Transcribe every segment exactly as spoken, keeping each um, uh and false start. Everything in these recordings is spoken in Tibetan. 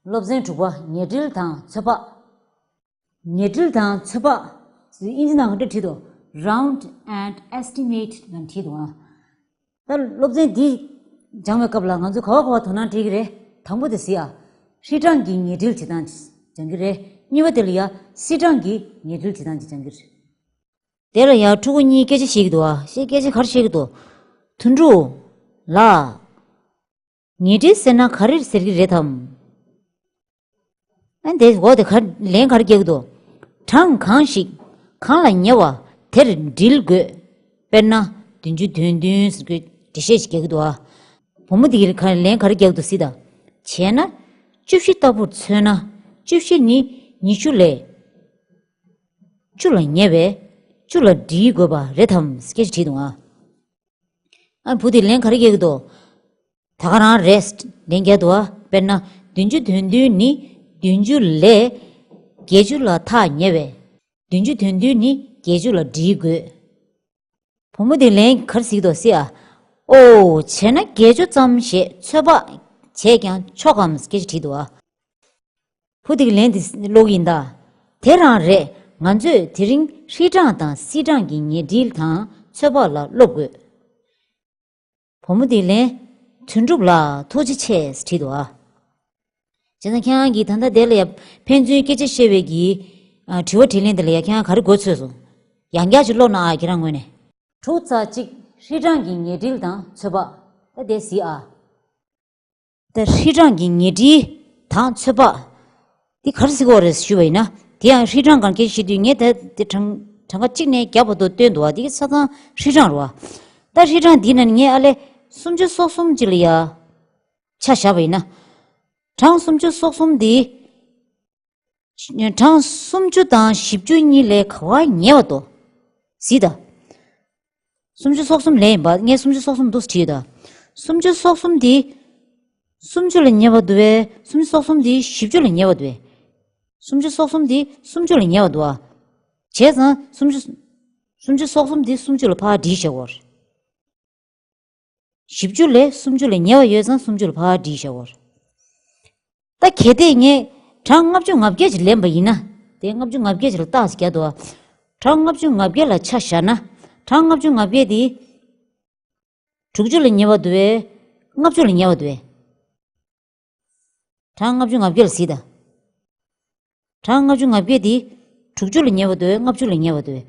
སློབ་ཚན་དྲུག་པ། ཉེ་འབྲེལ་དང་ཚོད་དཔག་ཉེ་འབྲེལ་དང་ཚོད་དཔག་ཨིན་ཇི་ནང་ག་འདྲ་བྲིས་འདུག round and estimate ལབ་བྲིས་འདུག་ཨ། ད་སློབ་ཚན་འདི་སྦྱང་བའི་སྐབས་ལ་ང་ཚོས་ག་བ་ག་བ་དོ་སྣང་སྤྲད་ཀྱི་རེད། དང་པོ་དེ་གཟིགས་ཨ། ཧྲིལ་གྲངས་ཀྱི་ཉེ་འབྲེལ་བྱེད་སྟངས་སྦྱང་གི་རེད། གཉིས་པ་དེ་ལ་ཡ་སིལ་གྲངས་ཀྱི་ཉེ་འབྲེལ་བྱེད་སྟངས་ཅིག་སྦྱང་གི་རེད། དེ་ལ་ཡ་ཕྲུ་གུ་གཉིས་སྐད་ཆ་བཤད་ཀྱི་འདུག་ཨ། ཤེས་སྐད་ཆ་ག་རེ་བཤད་ཀྱི་འདུག་དོན་གྲུབ་ལགས། ཉེ་འབྲེལ་ཟེར་ན་ག་རེ་ཟེར་གྱི་རེད་དམ། ཨ་འདི་འོ་དེ་ག་ལན་ག་རེ་རྒྱག་གི་འདུག་གྲངས་གང་ཞིག་གང་ལ་ཉེ་བ་དེར་འབྲེལ་དགོས། དཔེར་ན་བདུན་ཅུ་དོན་བདུན་ཟེར་གྱི་འགྲེལ་བཤད་ཅིག་རྒྱག་གི་འདུག་ཨ། བུ་མོ་དེ་གིས་ག་ལན་ག་རེ་རྒྱག་གི་འདུག་གཟིགས་དང་། བྱས་ན། བཅུ་བཞི་ལྟ་བུར་མཚོན་ན། བཅུ་བཞི་ནི་ཉི་ཤུ་ལས་བཅུ་ལ་ཉེ་བས་བཅུ་ལ་འབྲེལ་དགོས་པ་རེད་དམ་སྐད་ཆ་དྲིས་འདུག་ཨ། ཨ་བུ་དེས་ལན་ག་རེ་རྒྱག་གི་འདུག་ད་ག་རང་རེད། ལན་རྒྱག་འདུག་ཨ། དཔེར་ན་བདུན་ཅུ་དོན་བདུན་ནི་བདུན་ཅུ་ལས་བརྒྱད་ཅུ་ལ་ཐག་ཉེ་བས། བདུན་ཅུ་དོན་བདུན་ནི་བརྒྱད་ཅུ་ལ་འབྲེལ་དགོས། བུ་མོ་དེས་ལན་ག་རེ་གཟིགས་འདུག་གཟིགས་ཨ། ཨོ། བྱས་ན་བརྒྱད་ཅུ་ཙམ་ཞེས་ཚོད་དཔག་བྱས་ཀྱང་ཆོག་གམ་སྐད་ཆ་དྲིས་འདུག་ཨ། བུ་དེ་གིས་ལན་དེ་ཀློག་གི་ཡིན་ད། དེ་རང་རེད། ང་ཚོས་དེ་རིང་ཧྲིལ་གྲངས་དང་སིལ་གྲངས་ཀྱི་ཉེ་འབྲེལ་དང་ཚོད་དཔག་ལ་སློབ་དགོས། བུ་མོ་དེས་ལན། དོན་གྲུབ་ལགས་ཐུགས་རྗེ་ཆེ་ཟེར་བྲིས་འདུག་ཨ། བྱས་ཙང་ཁྱེད་རང་གིས་ད་ལྟ་དེ་ལ་ཡ་ཕན་ཚུན་སྐད་ཆ་བཤད་པའི་གི་ཨ་དྲི་བ་དྲིས་ལན་དེ་ལ་ཡ་ཁྱེད་རང་ག་རེ་གོ་ཚོད་སོང་། ཡང་བསྐྱར་ཅིག་ཀློག་གནང་ཨ་ཁྱེད་རང་ངོས་ནས། དྲུག་ཚེག་གཅིག་ཧྲིལ་གྲངས་ཀྱི་ཉེ་འབྲེལ་དང་ཚོད་དཔག་ད་དེ་གཟིགས་ཨ། ད་ཧྲིལ་གྲངས་ཀྱི་ཉེ་འབྲེལ་དང་ཚོད་དཔག་འདི་ག་རེ་ཟེར་གྱི་ཡོད་རེད་ཞུས་པ་ཡིན་ན། དེ་ཡང་ཧྲིལ་གྲངས་སྒང་སྐད་ཆ་བཤད་དུས་ངས་ད་དེ་གྲངས་གྲངས་ཀ་གཅིག་ནས་བརྒྱ་བར་དུ་བཏོན་འདུག་བ། འདི་ཆ་ཚང་ཧྲིལ་གྲངས་རེད་བ། ད་ཧྲིལ་གྲངས་འདི་ནང་ནས་ངས་ཨ་ལས་སུམ་ཅུ་སོ་གསུམ་ཅིག་ལ་ཡ་ཆ་བཞག་པ་ཡིན་ན། གྲངས་སུམ་ཅུ་སོ་གསུམ་འདི། གྲངས་སུམ་ཅུ་དང་བཞི་བཅུ་གཉིས་ལས་ག་བ་ཉེ་བ་འདུག་གཟིགས་དང་། སུམ་ཅུ་སོ་གསུམ་ལས་ཡིན་པ། ངས་སུམ་ཅུ་སོ་གསུམ་འདུག་བྲིས་དང་། སུམ་ཅུ་སོ་གསུམ་འདི་སུམ་ཅུ་ལ་ཉེ་བ་འདུག་བས། སུམ་ཅུ་སོ་གསུམ་འདི་བཞི་བཅུ་ལ་ཉེ་བ་འདུག་བས། སུམ་ཅུ་སོ་གསུམ་འདི་སུམ་ཅུ་ལ་ཉེ་བ་འདུག་ཨ། བྱས་ཙང་སུམ་ཅུ། སུམ་ཅུ་སོ་གསུམ་འདི་སུམ་ཅུ་ལ་ཕར་བསྒྲིལ་བཞག་གོ། བཞི་བཅུ་ལས་སུམ་ཅུ་ལ་ཉེ་བ་ཡོད་ཙང་སུམ་ཅུ་ལ་ཕར་བསྒྲིལ་བཞག་གོ། ད་གལ་ཏེ་ངས་གྲངས་ལྔ་བཅུ་ང་བརྒྱད་ཅིག་ལེན་པ་ཡིན་ན། དེ་ལྔ་བཅུ་ང་བརྒྱད་ཅིག་ལ་རྟགས་ཤིག་བརྒྱབ་འདུག་བ། གྲངས་ལྔ་བཅུ་ང་བརྒྱད་ལ་ཆ་བཞག་ན། གྲངས་ལྔ་བཅུ་ང་བརྒྱད་དེ་དྲུག་ཅུ་ལ་ཉེ་བ་འདུག་བས། ལྔ་བཅུ་ལ་ཉེ་བ་འདུག་བས། གྲངས་ལྔ་བཅུ་ང་བརྒྱད་ལ་གཟིགས་དང་། གྲངས་ལྔ་བཅུ་ང་བརྒྱད་དེ་དྲུག་ཅུ་ལ་ཉེ་བ་འདུག་བས། ལྔ་བཅུ་ལ་ཉེ་བ་འདུག་བས།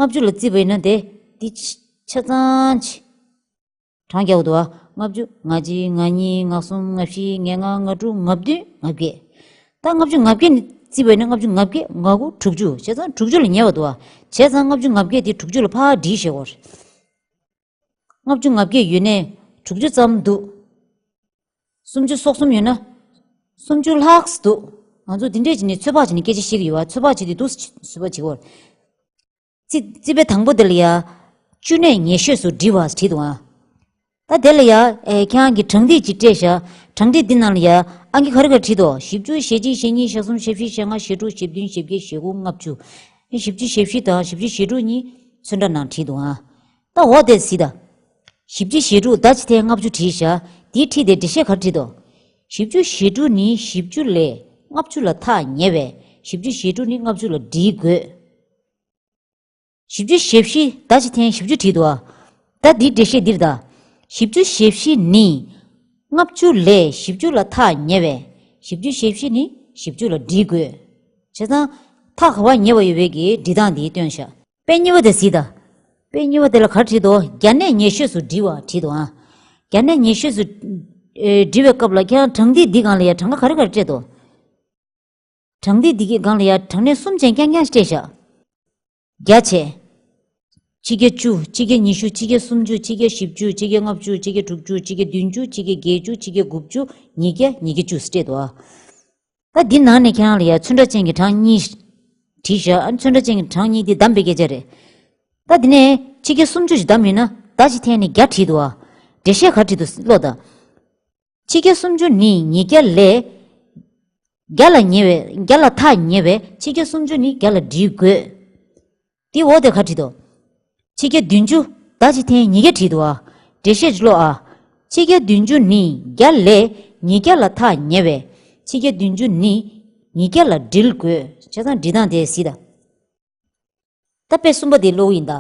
ལྔ་བཅུ་ལ་བརྩིས་པ་ཡིན་ན་དེ་འདི་ཆ་ཆ་ཚང་ཆ། གྲངས་རྒྱག་འདུག་བ། ལྔ་བཅུ། ང་གཅིག་ང་གཉིས། ང་གསུམ། ང་བཞི། ང་ལྔ། ང་དྲུག་ང་བདུན། ང་བརྒྱད། ད་ལྔ་བཅུ་ང་བརྒྱད་ནི་བརྩིས་པ་ཡིན་ན་ལྔ་བཅུ་ང་བརྒྱད། ང་དགུ། དྲུག་ཅུ། བྱས་ཙང་དྲུག་ཅུ་ལ་ཉེ་བ་འདུག་བ། བྱས་ཙང་ལྔ་བཅུ་ང་བརྒྱད་དེ་དྲུག་ཅུ་ལ་ཕར་བསྒྲིལ་བཞག་གོ། ལྔ་བཅུ་ང་བརྒྱད་ཡོད་ནས་དྲུག་ཅུ་ཙམ་འདུག་སུམ་ཅུ་སོ་གསུམ་ཡོད་ན། སུམ་ཅུ་ལྷག་འདུག་ང་ཚོ་འདི་འདྲས་བྱས་ནས་ཚོད་དཔག་བྱས་ནས་སྐད་ཆ་བཤད་ཀྱི་ཡོད་བ། ཚོད་དཔག་བྱས་ཏེ་འདུག་ཟེར་བ་བྱེད་དགོས། རྩིས་རྩིས་དཔེ་དང་པོ་དེ་ལ་ཡ། བཅུ་ནས་ཉེ་ཤོས་སུ་བསྒྲིལ་བ་བྲིས་འདུག་ཨ། ད་དེ་ལ་ཡ། ཨེ་ཁྱེད་རང་གིས་གྲངས་ཐིག་ཅིག་སྤྲད་བཞག་གྲངས་ཐིག་འདི་ནང་ལ་ཡ། ཨང་ཀི་ག་རེ་ག་རེ་བྲིས་འདུག་བཞི་བཅུ། ཞེ་གཅིག་ཞེ་གཉིས། ཞེ་གསུམ། ཞེ་བཞི། ཞེ་ལྔ། ཞེ་དྲུག་ཞེ་བདུན། ཞེ་བརྒྱད། ཞེ་དགུ། ལྔ་བཅུ། བཞི་བཅུ། ཞེ་བཞི་དང་བཞི་བཅུ་ཞེ་དྲུག་གཉིས་ཚོན་ཁྲ་ནང་བྲིས་འདུག་ཨ། ད་འོ་དེ་གཟིགས་དང་། བཞི་བཅུ་ཞེ་དྲུག་ཟླ་གཅིག་ཐེངས་ལྔ་བཅུ་བྲིས་བཞག་དེའི་འཁྲིས་དེ་འགྲེལ་བཤད་ག་རེ་བྲིས་འདུག་བཞི་བཅུ་ཞེ་དྲུག་ནི་བཞི་བཅུ་ལས་ལྔ་བཅུ་ལ་ཐག་ཉེ་བས། བཞི་བཅུ་ཞེ་དྲུག་ནི་ལྔ་བཅུ་ལ་བསྒྲིལ་དགོས། བཞི་བཅུ་ཞེ་བཞི། ཟླ་གཅིག་ཐེངས་བཞི་བཅུ་བྲིས་འདུག་ཨ། ད་འདིའི་འགྲེལ་བཤད་འདིར་ད། བཞི་བཅུ་ཞེ་བཞི་ནི། ལྔ་བཅུ་ལས་བཞི་བཅུ་ལ་ཐག་ཉེ་བས། བཞི་བཅུ་ཞེ་བཞི་ནི་བཞི་བཅུ་ལ་བསྒྲིལ་དགོས། བྱས་ཙང་། ཐག་ག་བ་ཉེ་བ་ཡོད་པའི་གི་སྒྲིལ་སྟངས་འདི་སྟོན་བཞག་དཔེ་གཉིས་པ་དེ་གཟིགས་དང་། དཔེ་གཉིས་པ་དེ་ལ་ག་རེ་བྲིས་འདུག་བརྒྱ་ནས་ཉེ་ཤོས་སུ་བསྒྲིལ་བ་བྲིས་འདུག་ཨ། བརྒྱ་ནས་ཉེ་ཤོས་སུ། ཨེ་བསྒྲིལ་བའི་སྐབས་ལ་ཁྱེད་རང་གྲངས་ཐིག་འདི་སྒང་ལ་ཡ་གྲངས་ཀ་ག་རེ་ག་རེ་སྤྲད་འདུག་གྲངས་ཐིག་འདི་གི་སྒང་ལ་ཡ་གྲངས་གནས་གསུམ་ཅན་རྐྱང་རྐྱང་སྤྲད་བཞག་བརྒྱ་བྱས། ཕྱི་རྒྱལ་བཅུ། ཕྱི་རྒྱལ་ཉི་ཤུ། ཕྱི་རྒྱལ་སུམ་ཅུ། ཕྱི་རྒྱལ་བཞི་བཅུ། ཕྱི་རྒྱལ་ལྔ་བཅུ། ཕྱི་རྒྱལ་དྲུག་ཅུ། ཕྱི་རྒྱལ་བདུན་ཅུ། ཕྱི་རྒྱལ་བརྒྱད་ཅུ། ཕྱི་རྒྱལ་དགུ་བཅུ། ཉིས་བརྒྱ། ཉིས་བརྒྱ་བཅུ་སྤྲད་འདུག་ཨ། ད་འདི་ནང་ནས་ཁྱེད་རང་ལ་ཡ་ཚོན་ཁྲ་ཅན་གྱི་གྲངས་གཉིས་བྲིས་བཞག་ཨ་ནི་ཚོན་ཁྲ་ཅན་གྱི་གྲངས་གཉིས་འདི་བདམས་པའི་སྐད་ཆ་རེད། ད་འདི་ནས་ཕྱི་རྒྱལ་སུམ་ཅུ་ཞིག་བདམས་ཡོད་ན་ཟླ་གཅིག་ཐེངས་ནས་བརྒྱ་བྲིས་འདུག་ཨ། འགྲེལ་བཤད་ག་རེ་བྲིས་འདུག་ཀློག་དང་། ཕྱི་རྒྱལ་སུམ་ཅུ་ནི་ཉིས་བརྒྱ་ལས། བརྒྱ་ལ་ཉེ་བས། བརྒྱ་ལ་ཐག་ཉེ་བས་ཕྱི་རྒྱལ་སུམ་ཅུ་ནི་བརྒྱ་ལ་བསྒྲིལ་དགོས། དེ་འོག་དེ་ག་བྲིས་འདུག་ཕྱི་རྒྱལ་བདུན་ཅུ། ཟླ་གཅིག་ཐེངས་ཉིས་བརྒྱ་བྲིས་འདུག་ཨ། འགྲེལ་བཤད་ཅིག་ཀློག་ཨ། ཕྱི་རྒྱལ་བདུན་ཅུ་ནི་བརྒྱ་ལས་ཉིས་བརྒྱ་ལ་ཐག་ཉེ་བས་ ཆིག་བརྒྱ་བདུན་ཅུ་ནི་ཉིས་བརྒྱ་ལ་སྒྲིལ་དགོས། བྱས་ཙང་སྒྲིལ་སྟངས་དེ་གཟིགས་དང་། ད་དཔེ་གསུམ་པ་དེ་ཀློག་ཡིན་ད།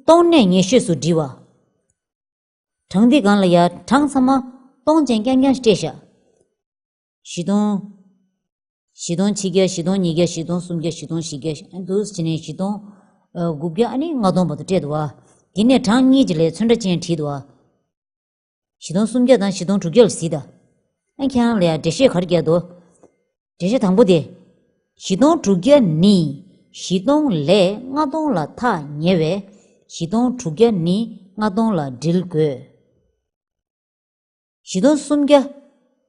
སྟོང་གནས་ཉེ་ཤོས་སུ་སྒྲིལ་བ། གྲངས་འདི་སྒང་ལ་ཡ་གྲངས་ཚང་མ་སྟོང་ཅན་རྐྱང་རྐྱང་ཞིག་སྤྲད་བཞག་བཞི་སྟོང་། བཞི་སྟོང་ཆིག་བརྒྱ། བཞི་སྟོང་ཉིས་བརྒྱ། བཞི་སྟོང་སུམ་བརྒྱ། བཞི་སྟོང་བཞི་བརྒྱ། ཨ་འདུག་སེ་བྱས་ནས་བཞི་སྟོང་། ཨ། དགུ་བརྒྱ། ཨ་ནི་ལྔ་སྟོང་བར་དུ་སྤྲད་འདུག་བ། དེ་ནས་གྲངས་གཉིས་ཀྱི་ལས་ཚོན་ཁྲ་ཅན་བྲིས་འདུག་བ། བཞི་སྟོང་སུམ་བརྒྱ་དང་བཞི་སྟོང་དྲུག་བརྒྱ་ལ་གཟིགས་དང་། ཨ་ཁྱེད་རང་ལ་ཡང་འགྲེལ་བཤད་ག་རེ་རྒྱག་འདུག་འགྲེལ་བཤད་དང་པོ་དེ། བཞི་སྟོང་དྲུག་བརྒྱ་ནི་བཞི་སྟོང་ལས་ལྔ་སྟོང་ལ་ཐག་ཉེ་བས། བཞི་སྟོང་དྲུག་བརྒྱ་ནི་ལྔ་སྟོང་ལ་སྒྲིལ་དགོས། བཞི་སྟོང་སུམ་བརྒྱ།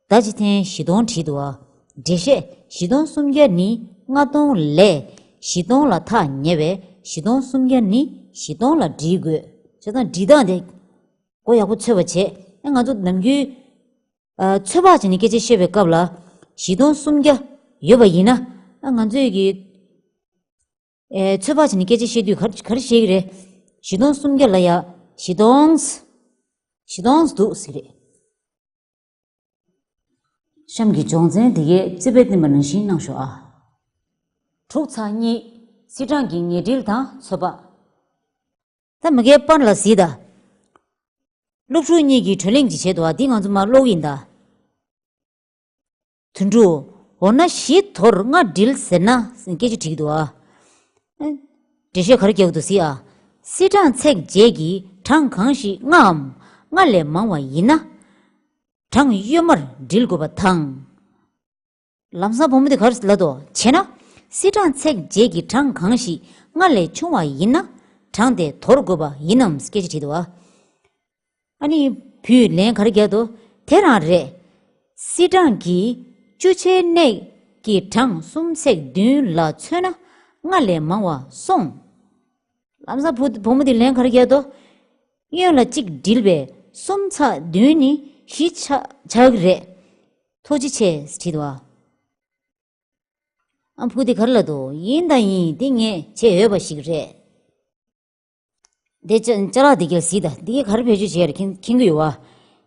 ད་ཅི་ཐེངས་བཞི་སྟོང་བྲིས་འདུག་བ། འགྲེལ་བཤད། བཞི་སྟོང་སུམ་བརྒྱ་ནི་ལྔ་སྟོང་ལས་བཞི་སྟོང་ལ་ཐག་ཉེ་བས། བཞི་སྟོང་སུམ་བརྒྱ་ནི་བཞི་སྟོང་ལ་སྒྲིལ་དགོས། བྱས་ཙང་སྒྲིལ་སྟངས་དེ་མགོ་ཡག་པོ་ཚོད་པ་བྱས། ཨ་ང་ཚོ་ནམ་རྒྱུན། ཨ། ཚོད་དཔག་བྱས་ནས་སྐད་ཆ་བཤད་པའི་སྐབས་ལ། བཞི་སྟོང་སུམ་བརྒྱ་ཡོད་པ་ཡིན་ན། ཨ་ང་ཚོས་ཀྱི། ཨེ། ཚོད་དཔག་བྱས་ནས་སྐད་ཆ་བཤད་དུས་ག་རེ་ག་རེ་བཤད་ཀྱི་རེད། བཞི་སྟོང་སུམ་བརྒྱ་ལ་ཡ། བཞི་སྟོང་། བཞི་སྟོང་འདུག་ཟེར་རེད། གཤམ་གྱི་སྦྱོང་ཚན་འདི་གའི་རྩིས་དཔེ་བསྟན་པ་ནང་བཞིན་གནང་ཤོག་ཨ། དྲུག་ཚེག་གཉིས། སིལ་གྲངས་ཀྱི་ཉེ་སྒྲིལ་དང་ཚོད་དཔག་ད་མ་གའི་པར་ལ་གཟིགས་དང་། སློབ་ཕྲུག་གཉིས་ཀྱིས་གྲོས་གླེང་ཅིག་བྱས་འདུག་བ། འདི་ང་ཚོ་མར་ཀློག་ཡིན་ད། དོན་གྲུབ། འོ་ན་བཞི་དོར་ལྔ་སྒྲིལ་ཟེར་ན། སྐད་ཆ་དྲིས་འདུག་ཨ། འགྲེལ་བཤད་ག་རེ་རྒྱག་གི་འདུག་ཟེར་ཨ། སིལ་གྲངས་ཚེག་བརྒྱད་ཀྱི་གྲངས་གང་ཞིག་ལྔའམ་ལྔ་ལས་མང་བ་ཡིན་ན། གྲངས་གཡོན་མར་སྒྲིལ་དགོས་པ་དང་། ལམ་སང་བུ་མོ་དེ་ག་རེ་ལབ་འདུག་བྱས་ན། སིལ་གྲངས་ཚེག་བརྒྱད་ཀྱི་གྲངས་གང་ཞིག་ལྔ་ལས་ཆུང་བ་ཡིན་ན། གྲངས་དེ་དོར་དགོས་པ་ཡིན་ནམ་སྐད་ཆ་དྲིས་འདུག་བ། ཨ་ནི་བུས་ལན་ག་རེ་བརྒྱབ་འདུག་དེ་རང་རེད། སིལ་གྲངས་ཀྱི་བཅུ་ཆའི་གནས་ཀྱི་གྲངས་གསུམ་ཚེག་བདུན་ལ་མཚོན་ན་ལྔ་ལས་མང་བ་སོང་། ལམ་སང་བུ་བུ་མོ་དེ་ལན་ག་རེ་བརྒྱབ་འདུག་གཡོན་ལ་གཅིག་སྒྲིལ་བས་གསུམ་ཚེག་བདུན་ནི་བཞི་ཆགས་ཆགས་ཀྱི་རེད། ཐུགས་རྗེ་ཆེ་ཟེར་བྲིས་འདུག་བ། ཨ། བུ་དེ་ག་རེ་ལབ་འདུག་ཡིན་དང་ཡིན། དེ་ངས་བྱས་ཡོད་པ་ཞིག་རེད། དེ་ཅ་ཅ་ལག་འདི་ག་གཟིགས་དང་། འདི་ག་ག་རེ་བེད་སྤྱོད་བྱེད་ཡ་རེད་མཁྱེན་མཁྱེན་གྱི་ཡོད་བ།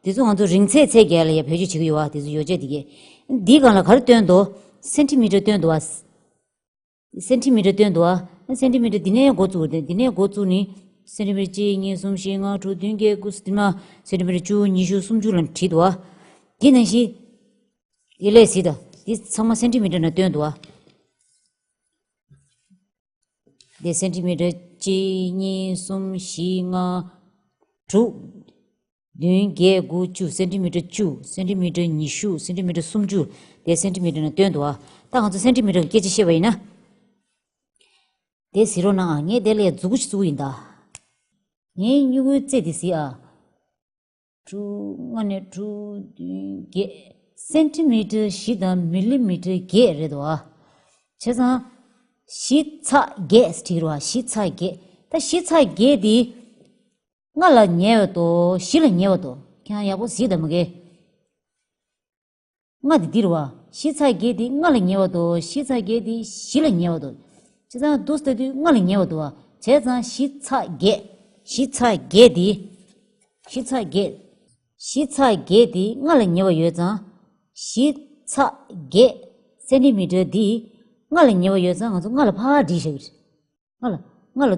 དེ་ཚོ་ང་ཚོ་རིང་ཚད་ཚད་བརྒལ་ལ་ཡ་བེད་སྤྱོད་བྱེད་ཀྱི་ཡོད་བ། དེ་ཚོ་ཡོ་བྱད་འདི་ག་འདིའི་སྒང་ལ་ག་རེ་སྟོན་འདུག་སེན་ཊི་མི་ཊར་སྟོན་འདུག་བ། སེན་ཊི་མི་ཊར་སྟོན་འདུག་བ། སེན་ཊི་མི་ཊར་འདི་ནས་འགོ་བཙུགས་རེད། འདི་ནས་འགོ་བཙུགས་ནི། སེན་ཊི་མི་ཊར་གཅིག་གཉིས་གསུམ་བཞི་ལྔ་དྲུག་བདུན་བརྒྱད་དགུ་ཟེར་དུས་མ། སེན་ཊི་མི་ཊར་བཅུ་ཉི་ཤུ་སུམ་ཅུ་ལ་བྲིས་འདུག་བ། འདི་ནང་བཞིན། ཡེ་ལས་གཟིགས་དང་། འདི་ཚང་མ་སེན་ཊི་མི་ཊར་ནང་སྟོན་འདུག་བ། འདི་སེན་ཊི་མི་ཊར་གཅིག་གཉིས་གསུམ་བཞི་ལྔ་དྲུག་བདུན་བརྒྱད་དགུ་བཅུ། སེན་ཊི་མི་ཊར་བཅུ། སེན་ཊི་མི་ཊར་ཉི་ཤུ། སེན་ཊི་མི་ཊར་སུམ་ཅུ། འདི་སེན་ཊི་མི་ཊར་ནང་སྟོན་འདུག་བ། ད་ང་ཚོ་སེན་ཊི་མི་ཊར་གྱི་སྐད་ཆ་བཤད་པ་ཡིན་ན། དེ་གཟིགས་རོགས་གནང་ཨ། ངས་དེ་ལ་ཡ་མཛུབ་གུ་ཞིག་བཙུགས་ཡིན་ད། ངའི་སྨྱུ་གུའི་རྩེ་དེ་གཟིགས་ཨ། དྲུག་ལྔ་ནས་དྲུག་བདུན་བརྒྱད། སེན་ཊི་མི་ཊར་བཞི་དང་མི་ལི་མི་ཊར་བརྒྱད་རེད་དོ་ཨ། བྱས་ཙང་། བཞི་ཚེག་བརྒྱད་ཟེར་བྲིས་རོགས་ཨ། བཞི་ཚེག་བརྒྱད། ད་བཞི་ཚེག་བརྒྱད་དེ། ལྔ་ལ་ཉེ་བ་དོ། བཞི་ལ་ཉེ་བ་དོ། ཁྱེད་རང་ཡག་པོ་གཟིགས་དང་མ་གི། ལྔ་དེ་འདིར་བ། བཞི་ཚེག་བརྒྱད་དེ་ལྔ་ལ་ཉེ་བ་དོ། བཞི་ཚེག་བརྒྱད་དེ་བཞི་ལ་ཉེ་བ་དོ། བྱས་ཙང་འདུག་སེ་ལྟ་དུས་ལྔ་ལ་ཉེ་བ་དོ་བ། བྱས་ཙང་བཞི་ཚེག་བརྒྱད། བཞི་ཚེག་བརྒྱད་དེ། བཞི་ཚེག་བརྒྱད། བཞི་ཚེག་བརྒྱད་དེ་ལྔ་ལ་ཉེ་བ་ཡོད་ཙང་། བཞི་ཚེག་བརྒྱད་སེན་ཊི་མི་ཊར་དེ་ལྔ་ལ་ཉེ་བ་ཡོད་ཙང་ང་ཚོ་ལྔ་ལ་ཕར་སྒྲིལ་བཞག་གི་རེད། ལྔ་ལ། ལྔ་ལ།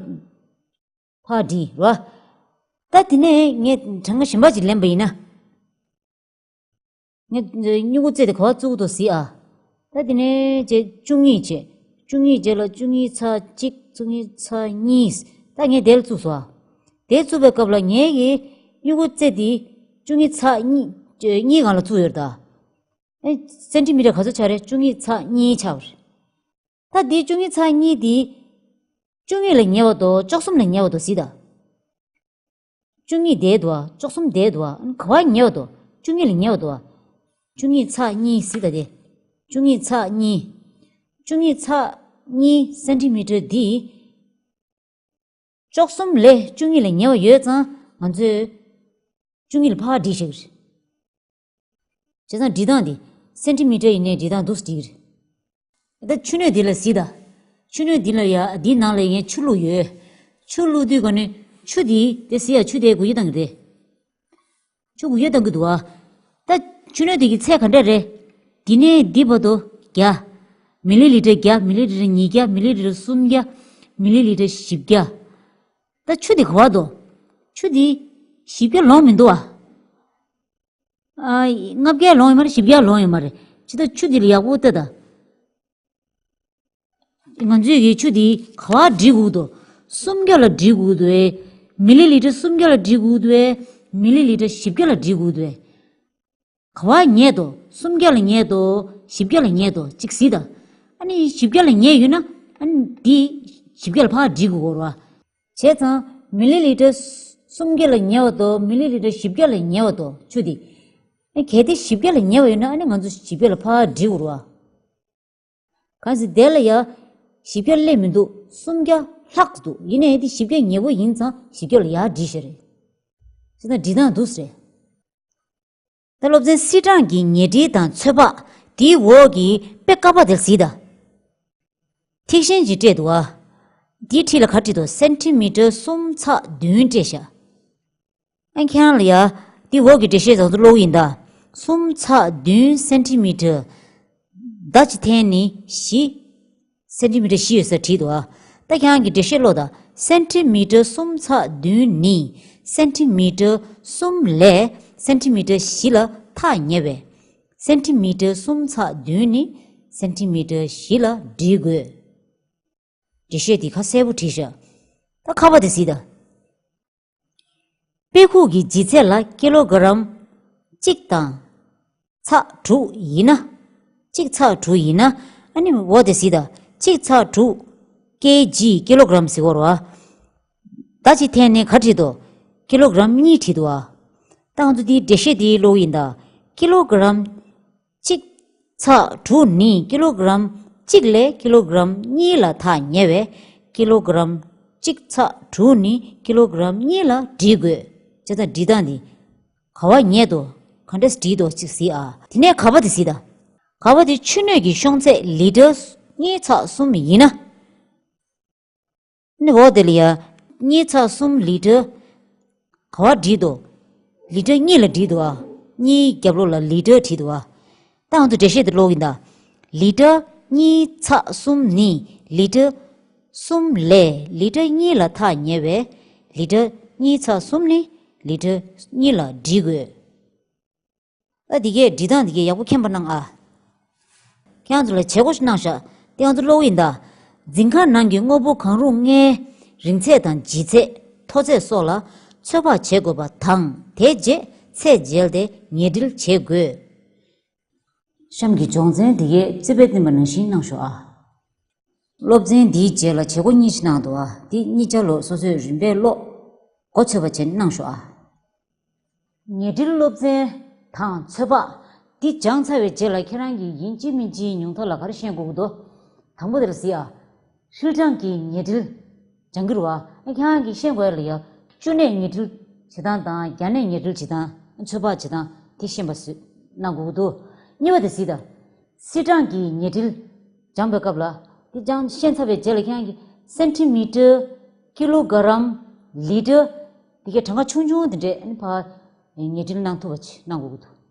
ཕར་སྒྲིལ་རོ། ད་དེ་ནས་ངས་གྲངས་ཀ་གཞན་པ་ཅིག་ལེན་པ་ཡིན་ན། ངས་སྨྱུ་གུ་རྩེ་དེ་ག་པར་བཙུགས་འདུག་གཟིགས་ཨ། ད་དེ་ནས་བྱས་བཅུ་གཉིས་བྱས། བཅུ་གཉིས་རྗེས་ལ་བཅུ་གཉིས་ཚེག་གཅིག་བཅུ་གཉིས་ཚེག་གཉིས། ད་ངས་དེ་ལ་བཙུགས་སོང་ཨ། དེ་བཙུགས་པའི་སྐབས་ལ་ངའི་གི་སྨྱུ་གུ་རྩེ་དེ་བཅུ་གཉིས་ཚེག་གཉིས་གཉིས་སྒང་ལ་བཙུགས་ཡོད་རེད་ད། ཨེ། སེན་ཊི་མི་ཊར་ག་ཚོད་ཆགས་རེད། བཅུ་གཉིས་ཚེག་གཉིས་ཆགས་པ་རེད། ད་འདི་བཅུ་གཉིས་ཚེག་གཉིས་འདི། བཅུ་གཉིས་ལ་ཉེ་བ་དོ། བཅུ་གསུམ་ལ་ཉེ་བ་དོ་གཟིགས་དང་། བཅུ་གཉིས་དེ་དོ། བཅུ་གསུམ་དེ་དོ། ག་པར་ཉེ་བ་དོ། བཅུ་གཉིས་ལ་ཉེ་བ་དོ། བཅུ་གཉིས་ཚེག་གཉིས་གཟིགས་དང་དེ། བཅུ་གཉིས་ཚེག་གཉིས། བཅུ་གཉིས་ཚེག་གཉིས་སེན་ཊི་མི་ཊར་འདི། བཅུ་གསུམ་ལས་བཅུ་གཉིས་ལ་ཉེ་བ་ཡོད་ཙང་ང་ཚོས་བཅུ་གཉིས་ལ་ཕར་སྒྲིལ་བཞག་གི་རེད། བྱས་ཙང་སྒྲིལ་སྟངས་དེ་སེན་ཊི་མི་ཊར་ཡིན་ནའི་སྒྲིལ་སྟངས་འདུག་སེ་སྒྲིལ་གི་རེད། ད་ཆུ་སྣོད་འདི་ལ་གཟིགས་དང་། ཆུ་སྣོད་འདི་ལ་ཡ་འདིའི་ནང་ལ་ངས་ཆུ་བླུགས་ཡོད། ཆུ་བླུགས་དུས་ག་ནས་ཆུ་འདི་དེ་གཟིགས་ཡ། ཆུ་དེ་འགུལ་སྐྱོད་བཏང་གི་རེད། ཆུ་འགུལ་སྐྱོད་བཏང་གི་འདུག་ཨ། ད་ཆུ་སྣོད་དེ་གི་ཚད་ག་འདྲ་རེད། འདི་ནས་འདི་བར་དུ་བརྒྱ། མི་ལི་ལི་ཊར་བརྒྱ། མི་ལི་ལི་ཊར་ཉིས་བརྒྱ། མི་ལི་ལི་ཊར་སུམ་བརྒྱ། མི་ལི་ལི་ཊར་བཞི་བརྒྱ། ད་ཆུ་འདི་ག་བར་འདུག་ཆུ་འདི་བཞི་བརྒྱ་ལོངས་མི་འདུག་ཨ། ཨ། ལྔ་བརྒྱ་ལོངས་ཡོད་མ་རེད། བཞི་བརྒྱ་ལོངས་ཡོད་མ་རེད། ཇི་ལྟར་ཆུ་འདི་ལ་ཡག་པོ་ལྟ་ད། ང་ཚོས་ཀྱི་ཆུ་འདི་ག་བར་སྒྲིལ་དགོས་འདུག་སུམ་བརྒྱ་ལ་སྒྲིལ་དགོས་འདུག་ཨེ། མི་ལི་ལི་ཊར་སུམ་བརྒྱ་ལ་སྒྲིལ་དགོས་འདུག་ཨེ། མི་ལི་ལི་ཊར་བཞི་བརྒྱ་ལ་སྒྲིལ་དགོས་འདུག་ཨེ། ག་བར་ཉལ་འདུག་སུམ་བརྒྱ་ལ་ཉལ་འདུག་བཞི་བརྒྱ་ལ་ཉལ་འདུག་ཅིག་གཟིགས་དང་། ཨ་ནི་བཞི་བརྒྱ་ལ་ཉལ་ཡོད་ན། ཨ་ནི་འདི་བཞི་བརྒྱ་ལ་ཕར་སྒྲིལ་དགོས་རེད་བ། བྱས་ཙང་མི་ལི་ལི་ཊར་སུམ་བརྒྱ་ལ་ཉལ་བ་དང་མི་ལི་ལི་ཊར་བཞི་བརྒྱ་ལ་ཉལ་བ་དང་ཆུ་འདི། ཨ། གལ་ཏེ་བཞི་བརྒྱ་ལ་ཉལ་བ་ཡོད་ན། ཨ་ནི་ང་ཚོ་བཞི་བརྒྱ་ལ་ཕར་སྒྲིལ་དགོས་རེད་བ། གང་ཟེར་དེ་ལ་ཡ་བཞི་བརྒྱ་སླེབས་མི་འདུག་སུམ་བརྒྱ་ལྷག་འདུག་ཡིན་ནའི་དེ་བཞི་བརྒྱ་ཉེ་པོ་ཡིན་ཙང་བཞི་བརྒྱ་ལ་ཡར་སྒྲིལ་བཞག་རེད། ཅི་ལྟར་སྒྲིལ་སྟངས་འདུག་ཟེར། ད་སློབ་ཚན་སིལ་གྲངས་ཀྱི་ཉེ་སྒྲིལ་དང་ཚོད་དཔག་དེའི་འོག་གི་དཔེ་ཀ་པ་དེར་གཟིགས་དང་། ཐིག་ཤིང་ཅིག་སྤྲད་འདུག་ཨ། འདིའི་འཁྲིས་ལ་ག་རེ་བྲིས་འདུག་སེན་ཊི་མི་ཊར་གསུམ་ཚེག་བདུན་སྤྲད་བཞག་ཨ། ཁྱེད་རང་ལ་ཡ། འདི་འོག་གི་འགྲེལ་བཤད་ཚང་ཚོ་ཀློག་ཡིན་ད། གསུམ་ཚེག་བདུན་སེན་ཊི་མི་ཊར། ད་ཅི་ཐེན་ནི་བཞི། སེན་ཊི་མི་ཊར་བཞི་ཡོད་ས་བྲིས་འདུག་ཨ། ད་ཁྱེད་རང་གི་འགྲེལ་བཤད་ཀློག་ད། སེན་ཊི་མི་ཊར་གསུམ་ཚེག་བདུན་ནི་སེན་ཊི་མི་ཊར་གསུམ་ལས་སེན་ཊི་མི་ཊར་བཞི་ལ་ཐག་ཉེ་བས། སེན་ཊི་མི་ཊར་གསུམ་ཚེག་བདུན་ནི་སེན་ཊི་མི་ཊར་བཞི་ལ་སྒྲིལ་དགོས། འགྲེལ་བཤད་འདི་ཁ་གསལ་པོ་བྲིས་བཞག་ད་ཁ་པ་དེ་གཟིགས་དང་། དཔེ་ཁུག་གི་ལྗིད་ཚད་ལ་ཀི་ལོ་ག་རམ་གཅིག་དང་ཚེག་དྲུག་ཡིན་ན། གཅིག་ཚེག་དྲུག་ཡིན་ན། ཨ་ནི་འོ་དེ་གཟིགས་དང་། གཅིག་ཚེག་དྲུག་ཀེ་ཇི། ཀི་ལོ་ག་རམ་ཟེར་བ་རེད་བ། ད་ཅི་ཐེན་ནི་ག་བྲིས་འདུག་ཀི་ལོ་ག་རམ་གཉིས་བྲིས་འདུག་ཨ། ད་ང་ཚོ་འདིའི་འགྲེལ་བཤད་འདི་ཀློག་ཡིན་ད། ཀི་ལོ་ག་རམ་གཅིག་ཚེག་དྲུག་ནི་ཀི་ལོ་ག་རམ་གཅིག་ལས་ཀི་ལོ་ག་རམ་གཉིས་ལ་ཐག་ཉེ་བས། ཀི་ལོ་ག་རམ་གཅིག་ཚེག་དྲུག་ནི་ཀི་ལོ་ག་རམ་གཉིས་ལ་སྒྲིལ་དགོས། བྱས་ཙང་སྒྲིལ་སྟངས་འདི་ག་བར་ཉལ་འདུག་ག་འདྲས་སྒྲིལ་འདུག་ཅིག་གཟིགས་ཨ། དེ་ནས་ག་པ་དེ་གཟིགས་དང་། ག་པ་དེ་ཆུ་སྣོད་ཀྱི་ཤོང་ཚད་ལི་ཊར་གཉིས་ཚེག་གསུམ་ཡིན་ན། ནི་འོ་དེ་ལ་ཡ། གཉིས་ཚེག་གསུམ་ལི་ཊར་ག་བར་སྒྲིལ་འདུག་ལི་ཊར་གཉིས་ལ་སྒྲིལ་འདུག་ཨ། གཉིས་རྒྱབ་ལོགས་ལ་ལི་ཊར་བྲིས་འདུག་ཨ། ད་ང་ཚོ་འགྲེལ་བཤད་དེ་ཀློག་གིན་ད། ལི་ཊར་གཉིས་ཚེག་གསུམ་ནི་ལི་ཊར་གསུམ་ལས་ལི་ཊར་གཉིས་ལ་ཐག་ཉེ་བས། ལི་ཊར་གཉིས་ཚེག་གསུམ་ནི་ལི་ཊར་གཉིས་ལ་སྒྲིལ་དགོས། ཨ། འདི་གས་འབྲི་སྟངས་འདི་གས་ཡག་པོ་མཁྱེན་པ་གནང་ཨ། ཁྱེད་རང་ཚོ་ལ་བྱེད་སྒོ་ཞིག་གནང་ཤག་དེ་ང་ཚོ་ཀློག་གི་ཡིན་ད། འཛིན་ཁང་ནང་གི་དངོས་པོ་གང་རུང་ལྔའི་རིང་ཚད་དང་ལྗིད་ཚད། མཐོ་ཚད་སོགས་ལ་ཚོད་དཔག་བྱེད་དགོས་པ་དང་། དེའི་རྗེས་ཚད་འཇལ་ཏེ་ཉེར་སྒྲིལ་བྱེད་དགོས། གཤམ་གྱི་སྦྱོང་ཚན་འདི་གས་རྩིས་དཔེ་བསྟན་པ་ནང་བཞིན་གནང་ཤོག་ཨ། སློབ་ཚན་འདིའི་རྗེས་ལ་བྱེད་སྒོ་གཉིས་ཤིག་གནང་འདུག་ཨ། འདི་གཉིས་ཆ་ལོ་སོ་སོས་རིམ་པས་ཀློག་མགོ་ཚོད་པ་བྱས་གནང་ཤོག་ཨ། ཉེར་སྒྲིལ་སློབ་ཚན་དང་ཚོད་དཔག་འདི་སྦྱངས་ཚར་བའི་རྗེས་ལ་ཁྱེད་རང་གིས་ཡིན་གཅིག་མིན་གཅིག་ཉུང་མཐའ་ལ་ག་རེ་ཤེས་དགོས་ཀྱི་འདུག་དང་པོ་དེ་ལ་གཟིགས་ཨ། ཧྲིལ་གྲངས་ཀྱི་ཉེར་སྒྲིལ་སྦྱང་གི་རེད་བ། ཨ། ཁྱེད་རང་གིས་ཤེས་དགོས་ཡ་ལ་ཡ། བཅུ་གནས་ཉེར་སྒྲིལ་བྱེད་སྟངས་དང་། བརྒྱ་གནས་ཉེར་སྒྲིལ་བྱེད་སྟངས། ཚོད་དཔག་བྱེད་སྟངས་དེ་ཤེས་པ་བཟོས་གནང་དགོས་ཀྱི་འདུག་གཉིས་པ་དེ་གཟིགས་དང་། སིལ་གྲངས་ཀྱི་ཉེར་སྒྲིལ་སྦྱངས་པའི་སྐབས་ལ། དེ་སྦྱངས་ཤེས་ཚར་བའི་རྗེས་ལ་ཁྱེད་རང་གིས་སེན་ཊི་མི་ཊར། ཀི་ལོ་ག་རམ། ལི་ཊར། དེ་གའི་གྲངས་ཀ་ཆུང་ཆུང་དེ་འདྲས་ཨ་ནི་ཕར་ཉེར་སྒྲིལ་གནང་ཐུབ་པ་ཅིག་གནང་དགོས་ཀྱི་འདུག